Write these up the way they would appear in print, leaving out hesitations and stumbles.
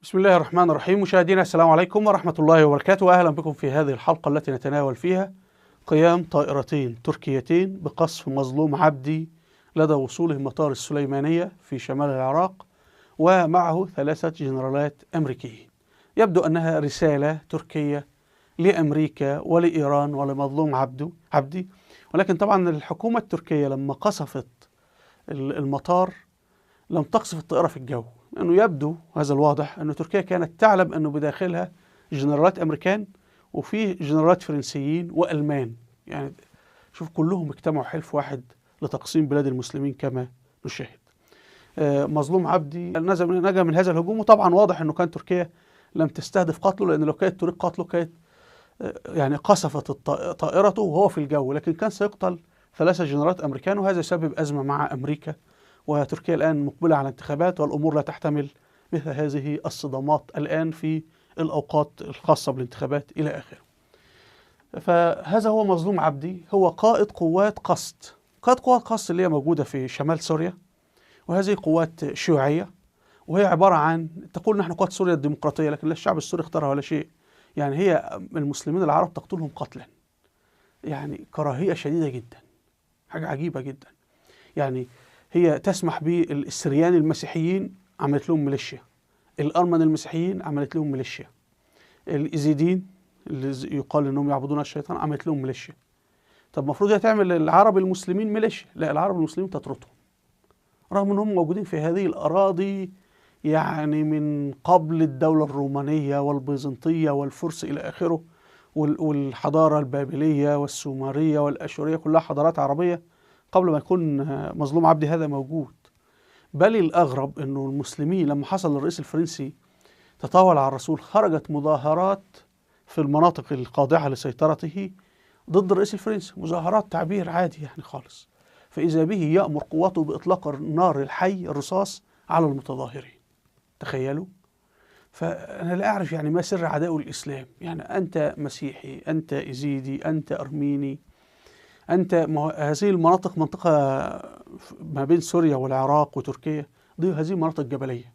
بسم الله الرحمن الرحيم. مشاهدينا السلام عليكم ورحمة الله وبركاته، وأهلا بكم في هذه الحلقة التي نتناول فيها قيام طائرتين تركيتين بقصف مظلوم عبدي لدى وصوله مطار السليمانية في شمال العراق، ومعه 3 جنرالات أمريكيين. يبدو أنها رسالة تركية لأمريكا ولإيران ولمظلوم عبدي، ولكن طبعا الحكومة التركية لما قصفت المطار لم تقصف الطائرة في الجو، لأنه يبدو هذا الواضح أن تركيا كانت تعلم أنه بداخلها جنرالات أمريكان وفيه جنرالات فرنسيين وألمان. يعني شوف كلهم اجتمعوا حلف واحد لتقسيم بلاد المسلمين كما نشاهد. مظلوم عبدي نجا من هذا الهجوم، وطبعا واضح أنه كان تركيا لم تستهدف قتله، لأن لو كانت تريد قتله كانت يعني قصفت طائرته وهو في الجو، لكن كان سيقتل 3 جنرالات أمريكان، وهذا يسبب أزمة مع أمريكا. وتركيا الآن مقبلة على انتخابات، والأمور لا تحتمل مثل هذه الصدمات الآن في الأوقات الخاصة بالانتخابات إلى آخره. فهذا هو مظلوم عبدي، هو قائد قوات قسد، قائد قوات قسد اللي هي موجودة في شمال سوريا، وهذه قوات شيوعية، وهي عبارة عن تقول نحن قوات سوريا الديمقراطية، لكن لا الشعب السوري اختارها ولا شيء. يعني هي المسلمين العرب تقتلهم قتلا، يعني كراهية شديدة جدا، حاجة عجيبة جدا. يعني هي تسمح بالسريان المسيحيين عملت لهم ميليشيا، الأرمن المسيحيين عملت لهم ميليشيا، الإزيدين اللي يقال انهم يعبدون الشيطان عملت لهم ميليشيا. طب المفروض هي تعمل العرب المسلمين ميليشيا، لا، العرب المسلمين تطردهم، رغم انهم موجودين في هذه الأراضي يعني من قبل الدولة الرومانية والبيزنطية والفرس إلى آخره، والحضارة البابلية والسومرية والأشورية، كلها حضارات عربية قبل ما يكون مظلوم عبدي هذا موجود. بل الأغرب أنه المسلمين لما حصل الرئيس الفرنسي تطاول على الرسول، خرجت مظاهرات في المناطق الخاضعة لسيطرته ضد الرئيس الفرنسي، مظاهرات تعبير عادي يعني خالص. فإذا به يأمر قواته بإطلاق النار الحي الرصاص على المتظاهرين. تخيلوا. فأنا لا أعرف يعني ما سر عداء الإسلام. يعني أنت مسيحي، أنت إزيدي، أنت أرميني، أنت هذه المناطق منطقة ما بين سوريا والعراق وتركيا، دي هذه مناطق جبلية.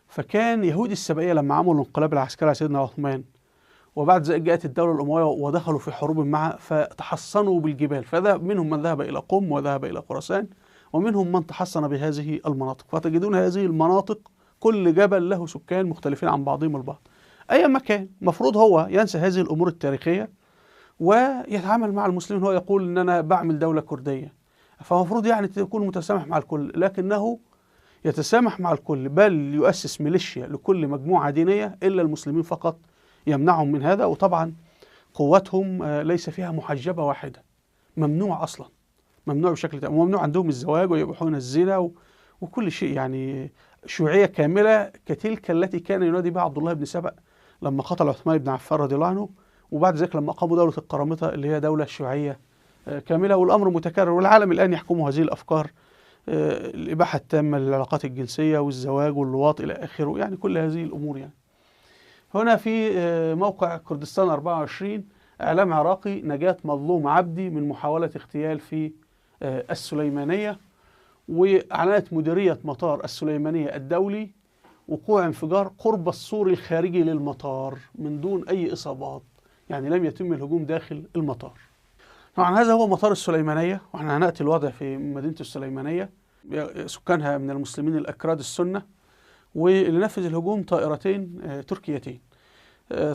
فكان يهود السبائية لما عملوا الانقلاب العسكري على سيدنا عثمان، وبعد ذلك جاءت الدولة الأموية ودخلوا في حروب معها، فتحصنوا بالجبال، فذهب منهم من ذهب إلى قم وذهب إلى خراسان، ومنهم من تحصن بهذه المناطق. فتجدون هذه المناطق كل جبل له سكان مختلفين عن بعضهم البعض. أي مكان مفروض هو ينسى هذه الأمور التاريخية ويتعامل مع المسلمين. هو يقول إن أنا بعمل دولة كردية، فمفروض يعني تكون متسامح مع الكل، لكنه يتسامح مع الكل، بل يؤسس ميليشيا لكل مجموعة دينية إلا المسلمين فقط، يمنعهم من هذا. وطبعا قوتهم ليس فيها محجبة واحدة، ممنوع أصلا، ممنوع بشكل تام، وممنوع عندهم الزواج ويبيحون الزنا وكل شيء. يعني شيوعية كاملة كتلك التي كان ينادي بها عبد الله بن سبأ لما قتل عثمان بن عفان رضي الله عنه، وبعد ذلك لما أقاموا دولة القرامطة اللي هي دولة شيوعية كاملة. والأمر متكرر، والعالم الآن يحكمه هذه الأفكار، الإباحة التامة للعلاقات الجنسية والزواج واللواط إلى آخره، يعني كل هذه الأمور. يعني هنا في موقع كردستان 24 إعلام عراقي: نجاة مظلوم عبدي من محاولة اغتيال في السليمانية. وأعلنت مديرية مطار السليمانية الدولي وقوع انفجار قرب السور الخارجي للمطار من دون أي إصابات، يعني لم يتم الهجوم داخل المطار. طبعا هذا هو مطار السليمانية، واحنا هنأتي الوضع في مدينة السليمانية، سكانها من المسلمين الأكراد السنة، واللي نفذ الهجوم طائرتين تركيتين.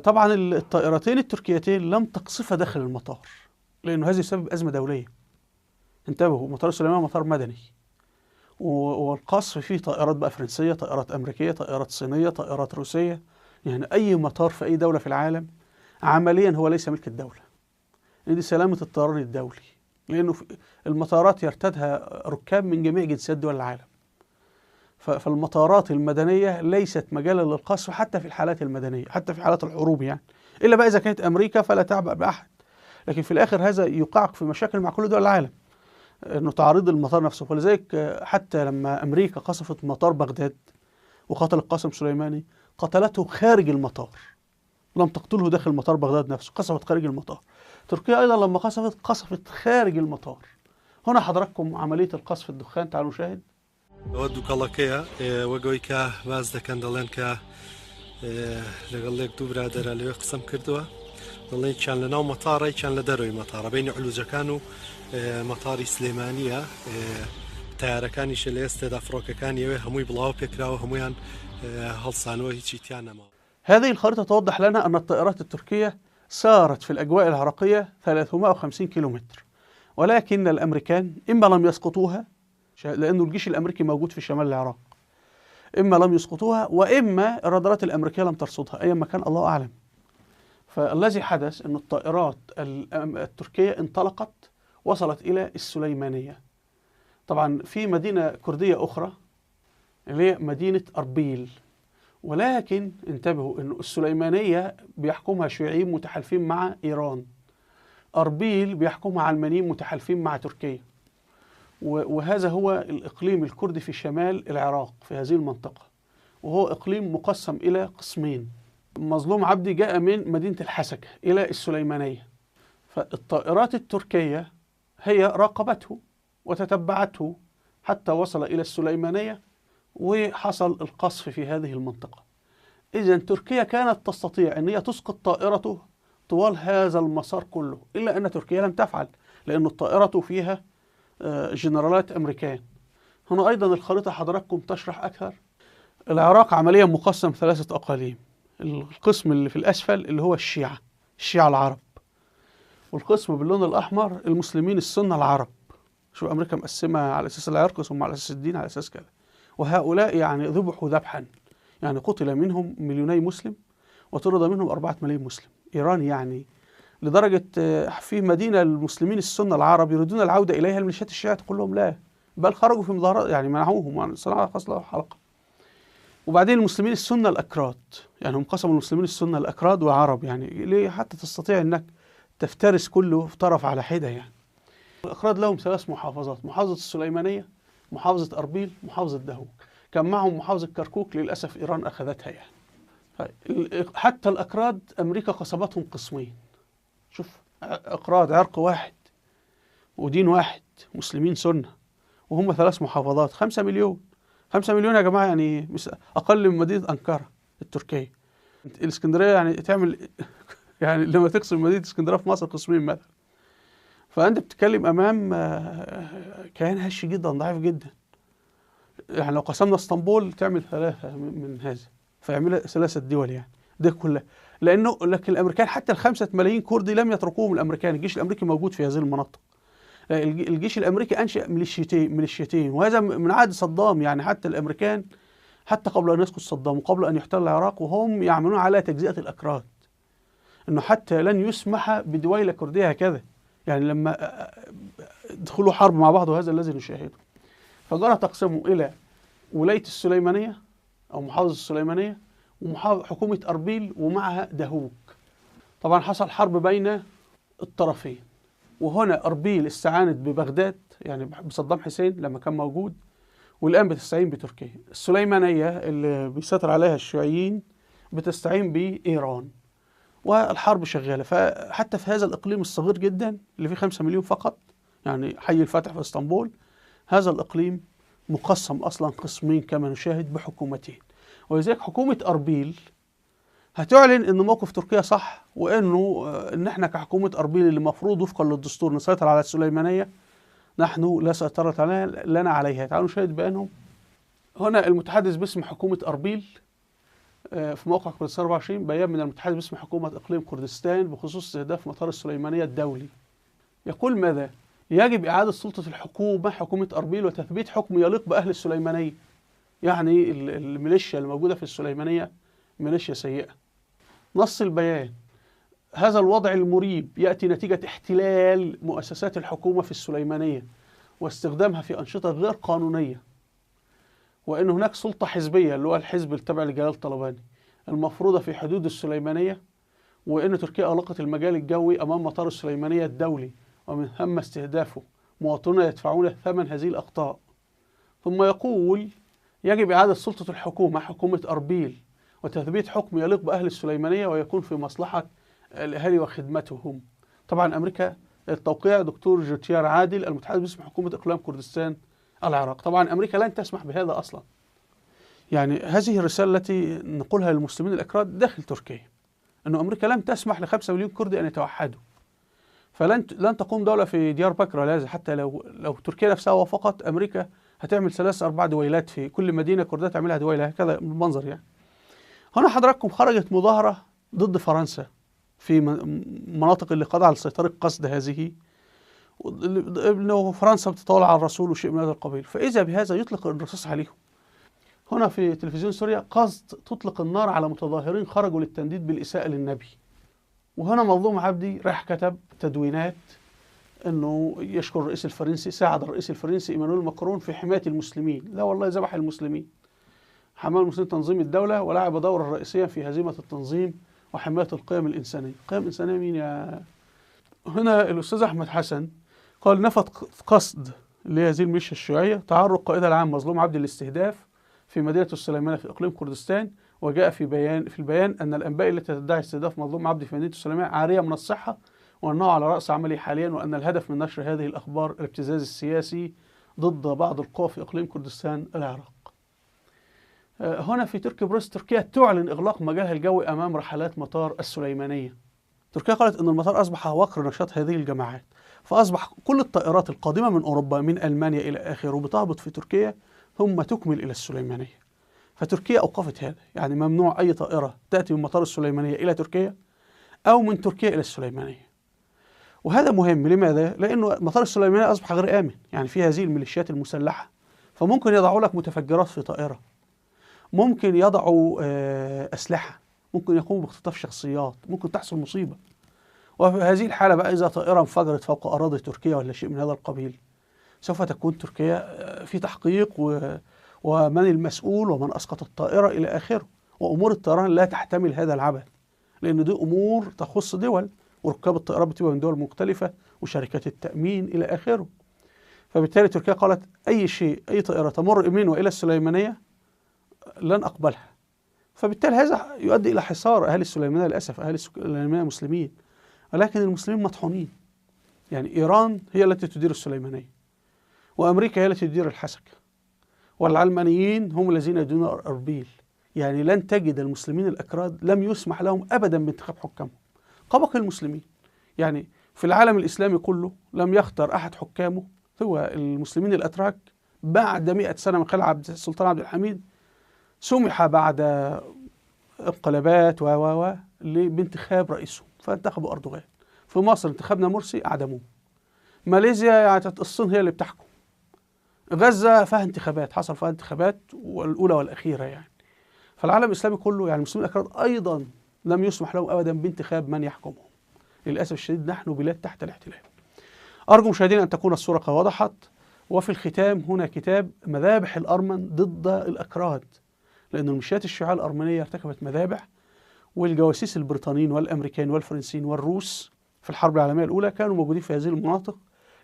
طبعا الطائرتين التركيتين لم تقصفها داخل المطار، لأنه هذا يسبب أزمة دولية. انتبهوا، مطار السليمانية مطار مدني، والقصف فيه طائرات بقى فرنسية، طائرات أمريكية، طائرات صينية، طائرات روسية. يعني أي مطار في أي دولة في العالم عمليا هو ليس ملك الدولة، لأن دي سلامة الطيران الدولي، لأنه المطارات يرتادها ركاب من جميع جنسيات دول العالم. فالمطارات المدنية ليست مجالا للقصف حتى في الحالات المدنية، حتى في حالات الحروب يعني، إلا بقى إذا كانت أمريكا فلا تعبأ بأحد. لكن في الآخر هذا يوقعك في مشاكل مع كل دول العالم، أنه تعريض المطار نفسه. ولذلك حتى لما أمريكا قصفت مطار بغداد وقتل القاسم سليماني، قتلته خارج المطار، لم تقتله داخل مطار بغداد نفسه، قصفت خارج المطار. تركيا أيضا لما قصفت، قصفت خارج المطار. هنا حضراتكم عملية القصف الدخان، تعالوا نشاهد. ئەوە دووکەڵەکەیە وەگەوەی کە باز دەکەن دەڵێن کە لەگەڵ یەک دوو برادەرە لەوێ قسەم کردووە، دەڵێن چیان لە ناو مەتاڕە، چیان لە دەرەوەی مەتاڕە، بینی علوجەکان و مەتاری سلێمانیە. تایارەکانیشە لە ئێستادا فڕۆکەکانی ئەوێ هەمووی بڵاو پێکراوە، هەمویان هەڵسانەوە، هیچی تیان نەماوە. هذه الخريطة توضح لنا أن الطائرات التركية سارت في الأجواء العراقية 350 كيلومتر، ولكن الأمريكان إما لم يسقطوها لأنه الجيش الأمريكي موجود في شمال العراق، إما لم يسقطوها وإما الرادارات الأمريكية لم ترصدها، أي مكان الله أعلم. فالذي حدث أن الطائرات التركية انطلقت وصلت إلى السليمانية. طبعا في مدينة كردية أخرى اللي هي مدينة أربيل، ولكن انتبهوا أن السليمانية بيحكمها شيوعيين متحالفين مع إيران، أربيل بيحكمها علمانيين متحالفين مع تركيا، وهذا هو الإقليم الكردي في شمال العراق في هذه المنطقة، وهو إقليم مقسم إلى قسمين. مظلوم عبدي جاء من مدينة الحسكة إلى السليمانية، فالطائرات التركية هي راقبته وتتبعته حتى وصل إلى السليمانية وحصل القصف في هذه المنطقة. إذن تركيا كانت تستطيع أن هي تسقط طائرته طوال هذا المسار كله، إلا أن تركيا لم تفعل لأن الطائرة فيها جنرالات أمريكان. هنا أيضا الخريطة حضراتكم تشرح أكثر. العراق عمليا مقسم 3 أقاليم، القسم اللي في الأسفل اللي هو الشيعة، الشيعة العرب، والقسم باللون الأحمر المسلمين السنة العرب. شوف أمريكا مقسمة على أساس العرق ثم على أساس الدين على أساس كذا، وهؤلاء يعني ذبحوا ذبحا، يعني قتل منهم 2 مليون مسلم وطرد منهم 4 ملايين مسلم. إيران يعني لدرجة في مدينة المسلمين السنة العرب يريدون العودة إليها، الميليشيات الشيعة تقول لهم لا، بل خرجوا في مظاهرات يعني منعوهم، صناعة خاصة حلقة. وبعدين المسلمين السنة الأكراد، يعني هم قسموا المسلمين السنة الأكراد وعرب، يعني ليه حتى تستطيع أنك تفترس كله في طرف على حدة. يعني الأكراد لهم 3 محافظات، محافظة السليمانية، محافظة أربيل، محافظة دهوك. كان معهم محافظة كركوك، للأسف إيران أخذتها يعني. حتى الأكراد أمريكا قسمتهم قسمين. شوف، أكراد عرق واحد ودين واحد، مسلمين سنة، وهم 3 محافظات، 5 مليون. 5 مليون يا جماعة، يعني أقل من مدينة أنقرة التركية. الإسكندرية يعني تعمل يعني لما تقسم مدينة اسكندرية في مصر قسمين مثلا. فأنت بتتكلم أمام كيان هش جدا، ضعيف جدا. يعني لو قسمنا اسطنبول تعمل 3 من هذا، فيعملها 3 دول يعني ده كلها. لأنه لكن الأمريكان حتى 5 ملايين كردي لم يتركوهم الأمريكان، الجيش الأمريكي موجود في هذه المناطق. الجيش الأمريكي أنشأ ميليشيتين، وهذا من عهد صدام. يعني حتى الأمريكان حتى قبل أن يسقط صدام وقبل أن يحتل العراق وهم يعملون على تجزئة الأكراد، أنه حتى لن يسمح بدويلة كردية هكذا. يعني لما دخلوا حرب مع بعض، وهذا الذي نشاهده. فجرى تقسيمه إلى ولاية السليمانية أو محافظة السليمانية وحكومة أربيل ومعها دهوك. طبعا حصل حرب بين الطرفين، وهنا أربيل استعانت ببغداد يعني بصدام حسين لما كان موجود، والآن بتستعين بتركيا. السليمانية اللي بيسيطر عليها الشيوعيين بتستعين بإيران، والحرب شغالة. فحتى في هذا الإقليم الصغير جدا اللي فيه 5 مليون فقط، يعني حي الفتح في اسطنبول، هذا الإقليم مقسم أصلا قسمين كما نشاهد بحكومتين. ولذلك حكومة أربيل هتعلن أن موقف تركيا صح، وأنه إن احنا كحكومة أربيل اللي المفروض وفقا للدستور نسيطر على السليمانية، نحن لا سيطرة لنا عليها. تعالوا نشاهد بأنهم هنا المتحدث باسم حكومة أربيل في موقع كردستان 24، بيان من المتحدث باسم حكومة إقليم كردستان بخصوص استهداف مطار السليمانية الدولي. يقول ماذا؟ يجب إعادة سلطة الحكومة، حكومة أربيل، وتثبيت حكم يليق بأهل السليمانية. يعني الميليشيا الموجودة في السليمانية ميليشيا سيئة. نص البيان: هذا الوضع المريب يأتي نتيجة احتلال مؤسسات الحكومة في السليمانية واستخدامها في أنشطة غير قانونية، وأن هناك سلطة حزبية اللي هو الحزب التابع لجلال طلباني المفروضة في حدود السليمانية، وأن تركيا أغلقت المجال الجوي أمام مطار السليمانية الدولي ومن ثم استهدافه، مواطنون يدفعون ثمن هذه الأخطاء. ثم يقول يجب إعادة سلطة الحكومة، حكومة أربيل، وتثبيت حكم يليق بأهل السليمانية ويكون في مصلحة الأهالي وخدمتهم. طبعا أمريكا، التوقيع دكتور جوتيار عادل المتحدث باسم حكومة إقليم كردستان العراق. طبعا أمريكا لن تسمح بهذا أصلا. يعني هذه الرسالة التي نقولها للمسلمين الأكراد داخل تركيا، أن أمريكا لم تسمح ل5 مليون كردي أن يتوحدوا، فلن لن تقوم دولة في ديار بكر ولا هذا. حتى لو تركيا نفسها وافقت، أمريكا هتعمل 3-4 دويلات في كل مدينة كردية، تعملها دويلة هكذا بالمنظر يعني. هنا حضراتكم خرجت مظاهرة ضد فرنسا في مناطق اللي خاضعة لسيطرة قصد هذه، انه فرنسا بتطالع على الرسول وشيء من هذا القبيل، فإذا بهذا يطلق الرصاص عليهم. هنا في تلفزيون سوريا قصد تطلق النار على متظاهرين خرجوا للتنديد بالإساءة للنبي. وهنا مظلوم عبدي راح كتب تدوينات انه يشكر الرئيس الفرنسي، ساعد الرئيس الفرنسي ايمانويل ماكرون في حماية المسلمين. لا والله، ذبح المسلمين، حمى المسلمين تنظيم الدولة ولعب دورا رئيسيا في هزيمة التنظيم وحماية القيم الإنسانية. القيم الإنسانية مين يا؟ هنا الأستاذ أحمد حسن قال نفت قصد لهذه الميليشيا الشيوعية تعرض قائدها العام مظلوم عبدي للاستهداف في مدينة السليمانية في إقليم كردستان. وجاء في البيان أن الأنباء التي تدعي استهداف مظلوم عبدي في مدينة السليمانية عارية من الصحة، وأنه على رأس عمله حاليا، وأن الهدف من نشر هذه الأخبار الابتزاز السياسي ضد بعض القوى في إقليم كردستان العراق. هنا في تركي بريس، تركيا تعلن إغلاق مجالها الجوي أمام رحلات مطار السليمانية. تركيا قالت أن المطار أصبح وقر نشاط هذه الجماعات، فأصبح كل الطائرات القادمة من أوروبا من ألمانيا إلى آخره بتهبط في تركيا ثم تكمل إلى السليمانية. فتركيا أوقفت هذا، يعني ممنوع أي طائرة تأتي من مطار السليمانية إلى تركيا أو من تركيا إلى السليمانية. وهذا مهم، لماذا؟ لأنه مطار السليمانية أصبح غير آمن، يعني في هذه الميليشيات المسلحة، فممكن يضعوا لك متفجرات في طائرة، ممكن يضعوا أسلحة، ممكن يقوموا باختطاف شخصيات، ممكن تحصل مصيبة. وفي هذه الحالة بقى إذا طائرة انفجرت فوق أراضي تركيا ولا شيء من هذا القبيل، سوف تكون تركيا في تحقيق ومن المسؤول ومن أسقط الطائرة إلى آخره. وأمور الطيران لا تحتمل هذا العبث، لأن دي أمور تخص دول، وركاب الطائرات بتبقى من دول مختلفة وشركات التأمين إلى آخره. فبالتالي تركيا قالت أي شيء، أي طائرة تمر من وإلى السليمانية لن أقبلها. فبالتالي هذا يؤدي إلى حصار أهل السليمانية. للأسف أهل السليمانية مسلمين، ولكن المسلمين مطحونين. يعني إيران هي التي تدير السليمانية، وأمريكا هي التي تدير الحسكة، والعلمانيين هم الذين يديرون أربيل. يعني لن تجد المسلمين الأكراد لم يسمح لهم أبدا بانتخاب حكامهم كباقي المسلمين. يعني في العالم الإسلامي كله لم يختار أحد حكامه هو المسلمين الأتراك بعد 100 سنة من خلع السلطان عبد الحميد، سمح بعد انقلابات و بانتخاب رئيسهم، فانتخبوا أردوغان. في مصر انتخبنا مرسي، أعدموه. ماليزيا يعني الصين هي اللي بتحكم. غزة فيها انتخابات، حصل فيها انتخابات والأولى والأخيرة يعني. فالعالم الإسلامي كله يعني المسلمين الأكراد أيضا لم يسمح لهم أبدا بانتخاب من يحكمهم. للأسف الشديد نحن بلاد تحت الاحتلال. أرجو مشاهدينا أن تكون الصورة قد وضحت. وفي الختام هنا كتاب مذابح الأرمن ضد الأكراد، لأن الميليشيات الشيوعية الأرمنية ارتكبت مذابح، والجواسيس البريطانيين والأمريكان والفرنسيين والروس في الحرب العالمية الأولى كانوا موجودين في هذه المناطق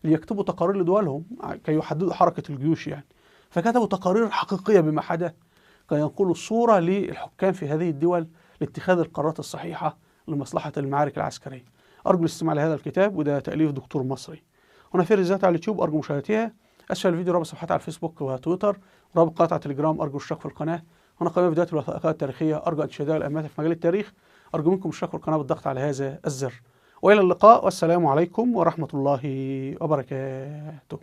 ليكتبوا تقارير لدولهم كي يحددوا حركة الجيوش يعني. فكتبوا تقارير حقيقية بما حدث كي ينقلوا الصورة للحكام في هذه الدول لاتخاذ القرارات الصحيحة لمصلحة المعارك العسكرية. أرجو الاستماع لهذا الكتاب، وده تأليف دكتور مصري. هنا في ريزات على اليوتيوب أرجو مشاهدتها. أسفل الفيديو رابط صفحات على الفيسبوك وتويتر، رابط قناة على تليجرام، أرجو الاشتراك في القناة. هنا قائمة فيديوهات الوثائقيات التاريخية، أرجو أن تشاهدوها لأهميتها في مجال التاريخ. أرجو منكم الاشتراك في القناة بالضغط على هذا الزر. وإلى اللقاء، والسلام عليكم ورحمة الله وبركاته.